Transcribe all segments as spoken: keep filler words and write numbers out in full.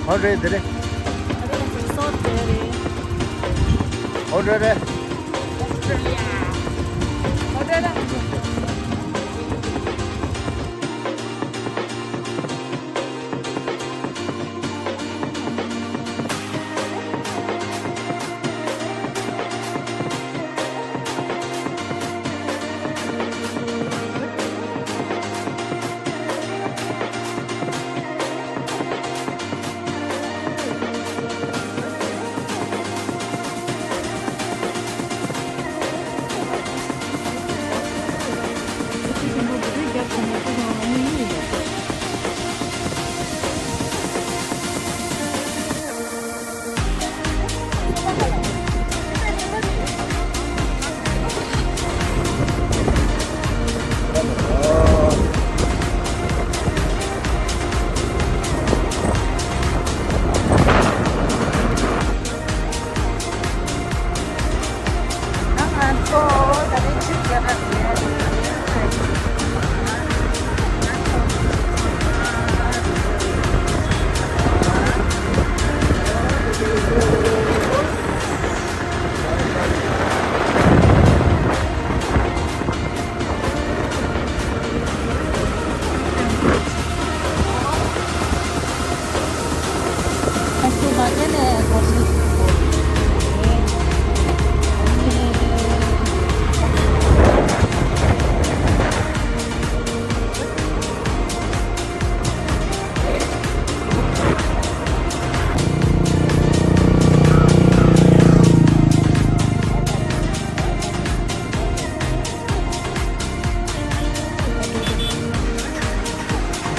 ཨོ་རེད་དེ་རེད། ཨོ་རེད་རེད། ཨོ་རེད་རེད།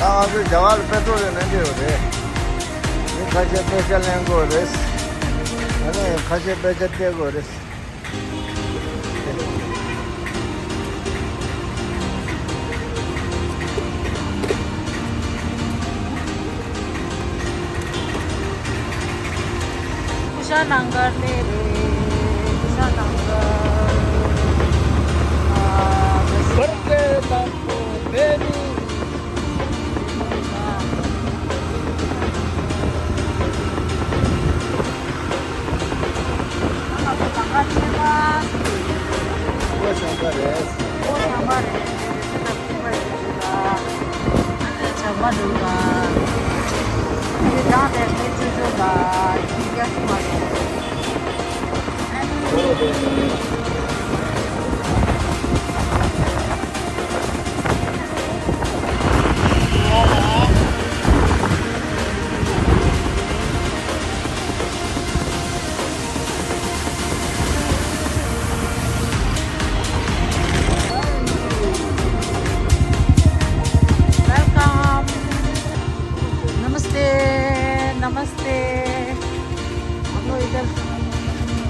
ད་ང་ཚོས་རྒྱ་གར་ལ་པེ་ཏྲོ་ལི་ལེན་གྱི་ཡོད་རེད། མི་ཁ་ཤས་པེ་ཤ་ལེན་དགོས་རེད། ཨ་ནི་ཁ་ཤས་པེ་ཤ་སྟེར་དགོས་རེད། ཀུ་ཤ་ནང་གར་དེ་རེད། ཀུ་ཤ་ནང་གར། ཨ། བར་དེ་དང་པོ་དེ་ནི། Welcome. नमस्ते, नमस्ते। हम लोग इधर,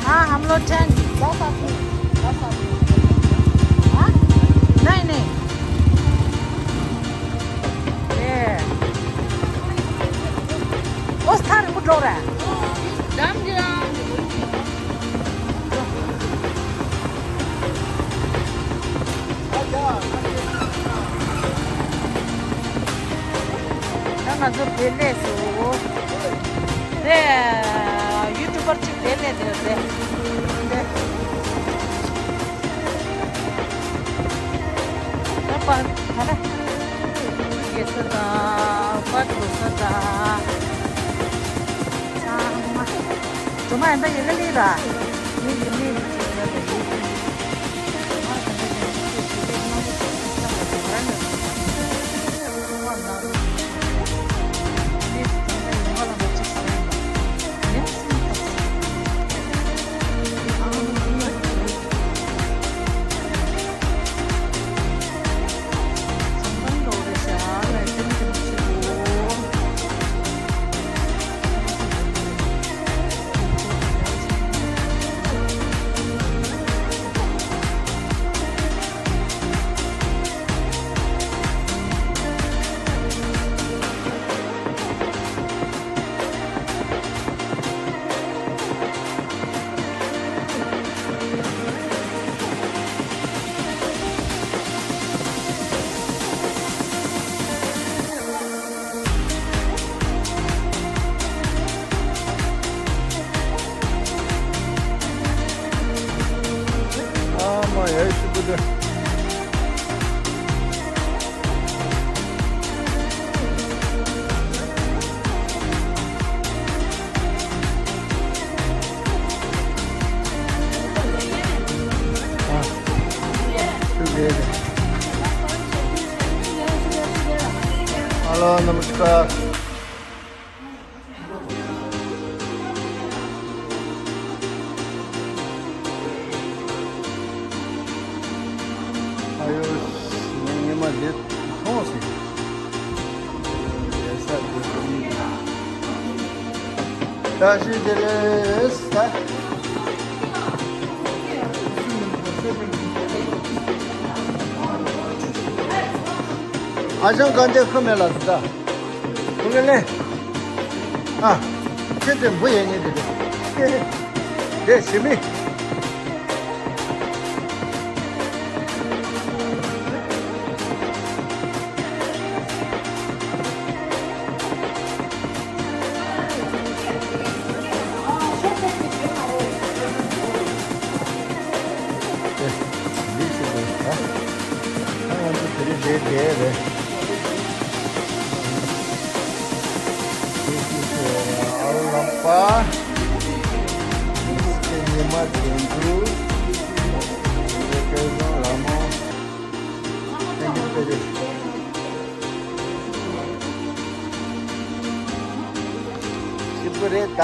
हाँ, हम लोग tent, दस आदमी, दस आदमी। हाँ? नहीं, नहीं। ए। उस थार को डोरा। ད་ང་ཚོ་བེད་ལས་སུ། དེ་ཡུ་ཊུབ་པར་གཅིག་བེད་ལས་དེ་རེད། དེ་ད་པ་ད་ད། རྒྱལ་ས་དང་པར་འགྲོ་ས་དང་། ཚང་མ། ཇོ་མ་ཡན་ད་ཡི་ག་ལི་ར། ཡི་ག་ལི་ར། ཨེ་ཤི་པུ་ཏི། ཨ། ཤུ་རེད། Hello, नमस्कार। ཨ་ཡོ། ངས་ཉི་མ་འདི་མཐོང་སོང་། ལས་ས་འདི་མཐོང་། བཀྲ་ཤིས་བདེ་ལེགས། ཨ་ཞང་དགའ་ལྡན་ཁོ་མེད་ལ་ཟི་ད། ཁོ་ལེ་ལེ། ཨ། ཁྱེད་དེ་འབུ་ཡས་ཉེ་དེ་རེད། དེ་ཞི་མི། འདི་ཞིག་འདུག་ཨ། ང་ཚོ་དེ་རིང་འདིར་བསྡད་རེད། འདི་ཞིག་ཨ་ལམ་པ། ཉི་མ་དགུན་དུས། སྐལ་བཟང་ལྷ་མོ། ཐེངས་གཉིས་པ་རེད། སྐྱིད་པོ་རེད་ད།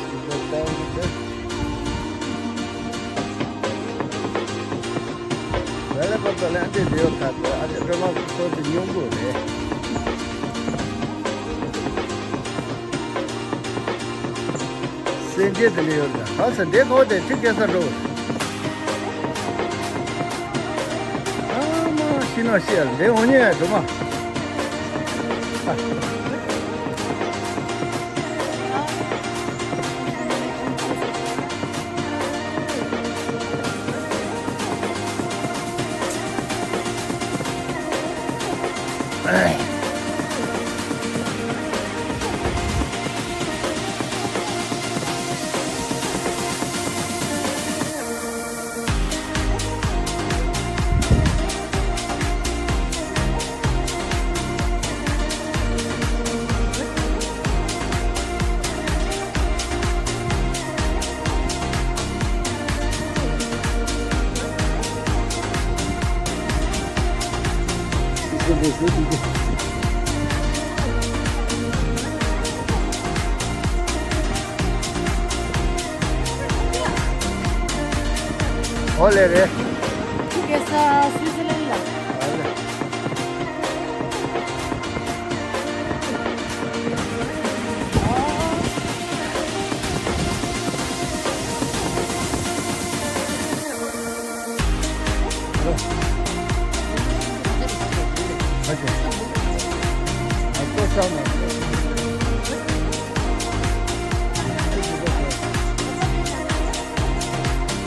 སྐྱིད་པོ་ད་ཡིན་ད། ལ་ལ་པ་པ་ལ་འདི་ལེའུ་ཁ་ད་ཨ་ཅེ་སྒྲོལ་མ་ཁོ་ཚོ་དེ་སྙོམས་པོ་རེད། སེང་གེ་དེ་ལས་ཡོད་ལ་ག་ས་འདྲེ་ཁོ་དེ་ཁྲི་སྐྱེ་ས་འགྲོ། ཨ་མ་ཤི་ན་ཤི་ཡ་འདྲེ་འོ་ཉེ་ཡ་འགྲོ་མ། ཨོ་ལེ་རེད། ཁྱི་སྐྱེ་ས་སུའི་ཙི་ལན་ལ། ཨོ་ལེ།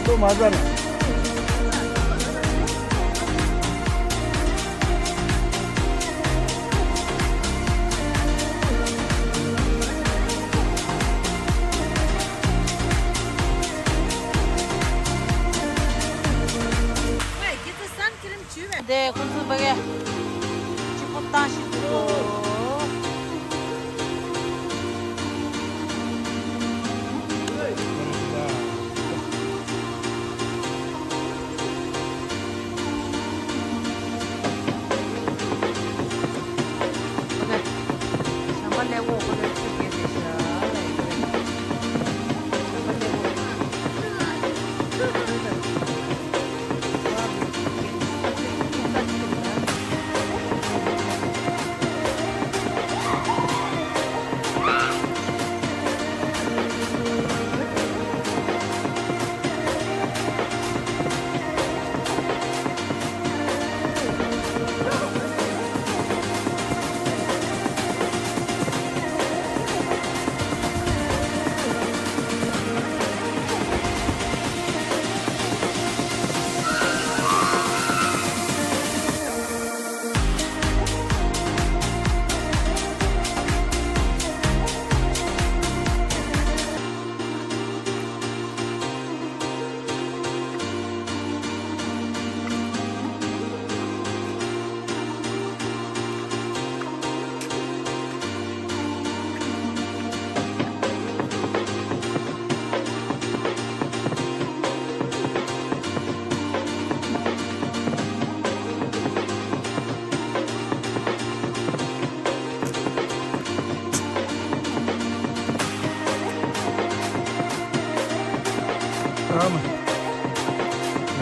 ཏོ་མ་ཟ་ན། དེ་ཁོང་ཚོ་བ་གས་གཅིག་པོ་བཏང་ཞིག་འདུག་གོ།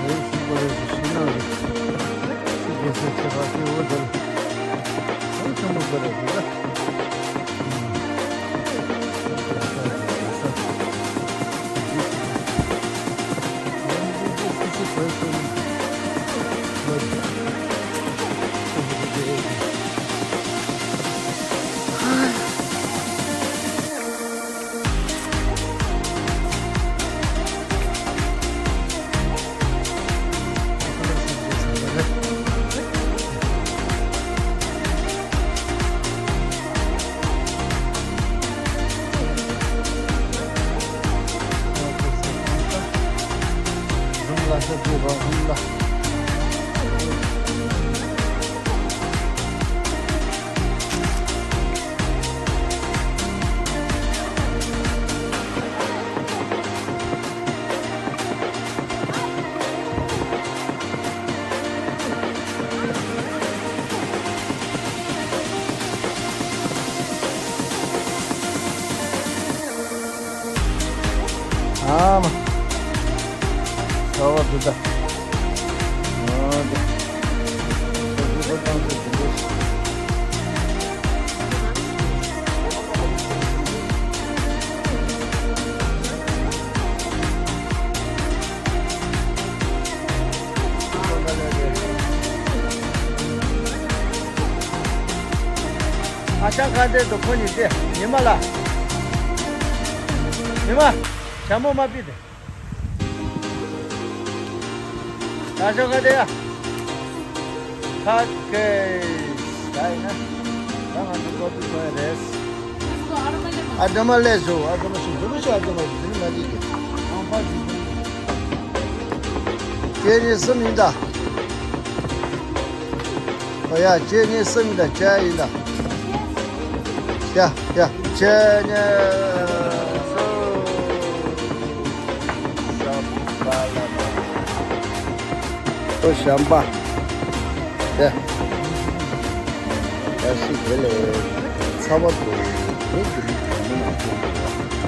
རེད། ཤིག་པ་རེད། ཤིག་ཤིག་ན་རེད། ཤིག་རྒྱལ་སྲས་ཆེ་ཁག་ཤིག་འོ་དེར་ཨང་ཆེན་མོ་པ་རེད་འདུག་ད། ཨ་མ། ཚ་བ་འདུག་ད། ཨ་ད། ཚ་བ་འདུག་ད། ཨ་ཞང་ཁ་འདྲེ་དུ་ཁོ་གཉིས་ཏེ་ཉི་མ་ལ། ཉི་མ། ཞྭ་མོ་མ་པི་ཏེ། ད་ཞོག་ག་དེ་ཡ། ཁ་ཁེ། ད་ཡིན་ན། ད་ང་ཚོ་ཀོ་པི་ཁོ་ཡ་རེད། ཨ་འདྲ་མ་ལས་བཟོ། ཨ་འདྲ་མ་ཞིག་འདྲ་མ་ཞིག་ཨ་འདྲ་མ་ཞིག་དེ་ནི་ང་ཅིག་གི། ཁྱེད་གཉིས་གསུམ་ཡིན་ད། ཨོ་ཡ། ཁྱེད་གཉིས་གསུམ་ཡིན་ད། ཁྱེད་ཡིན་ད། ཡ་ཡ། ཁྱེད་གཉིས་གསུམ། ཤམ་པ་ལ་མ། ཨོ་ཤམ་པ། ཡ། ཡ་ཤི་དེ་ལས་ཚ་བ་འདུག་དེ་གི་མི་གང་མི་མ་ཐོན་འདུག